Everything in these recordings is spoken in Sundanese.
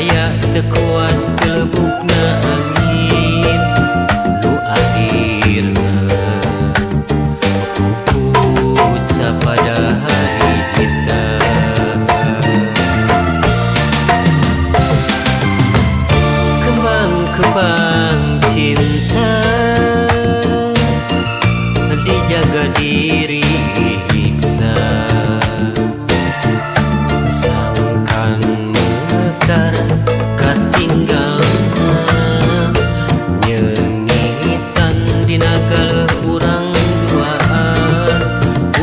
Percaya teu kuat kelebukna angin nu akhirna pupus pada hari kita. Kembang-kembang cinta dijaga diri iksa, sangkan mekar katinggalna nyengitan dina galeuh urang duaan,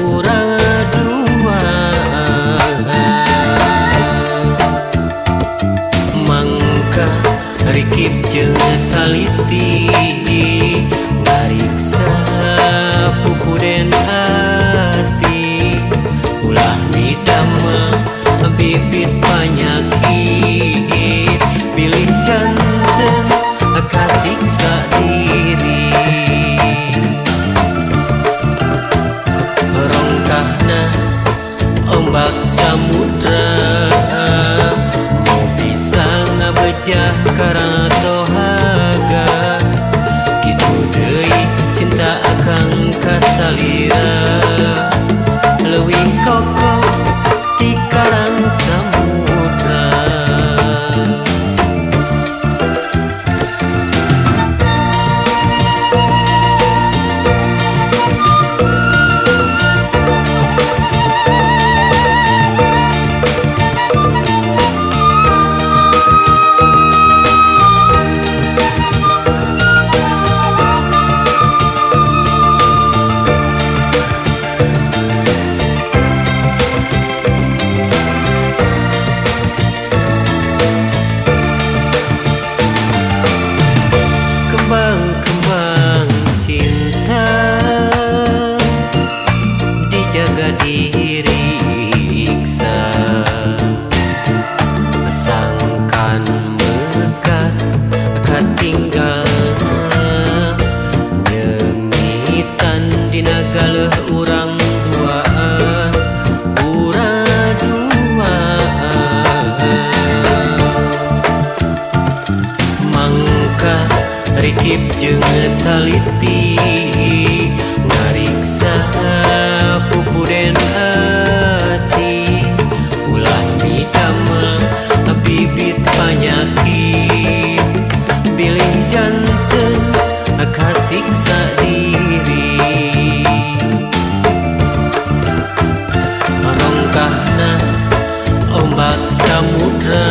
urang duaan. Mangka rikip jeung taliti ngariksa pupuden ati, ulah midamel bibit panyakit bilih janten kasiksa diri. Rongkahna ombak samudra mau bisa ngabejah karang tohaga, kitu deui cinta akang kasalira leuwih kokoh ti karang samudra. Kembang-kembang cinta dijaga diri iksa, sangkan mekar katinggalna nyengitan dina galeuh urang duaan, urang duaan. Mangka rikip jeung taliti ngariksa pupuden ati, ulah midamel bibit panyakit bilih janten kasiksa diri. Rongkahna ombak samudra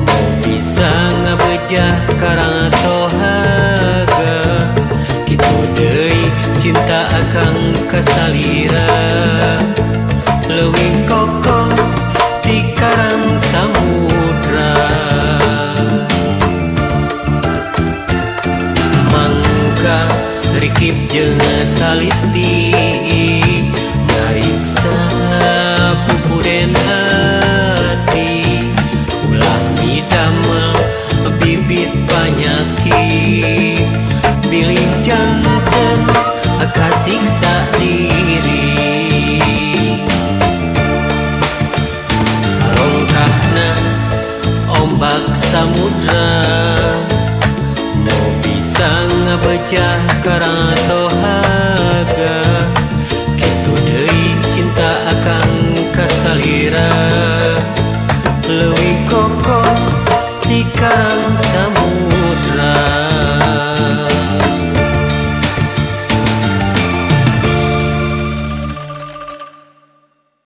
mau bisa ngabejah karang tohaga, kitu deui cinta akang kasalira leuwih kokoh ti karang samudra. Mangka rikip jeung taliti ngariksa pupuden ati, ulah midamel bibit panyakit bilih janten kasiksa diri. Rongkahna ombak samudra mau bisa ngabejah karang tohaga, kitu deui cinta akang kasalira leuwih kokoh ti karang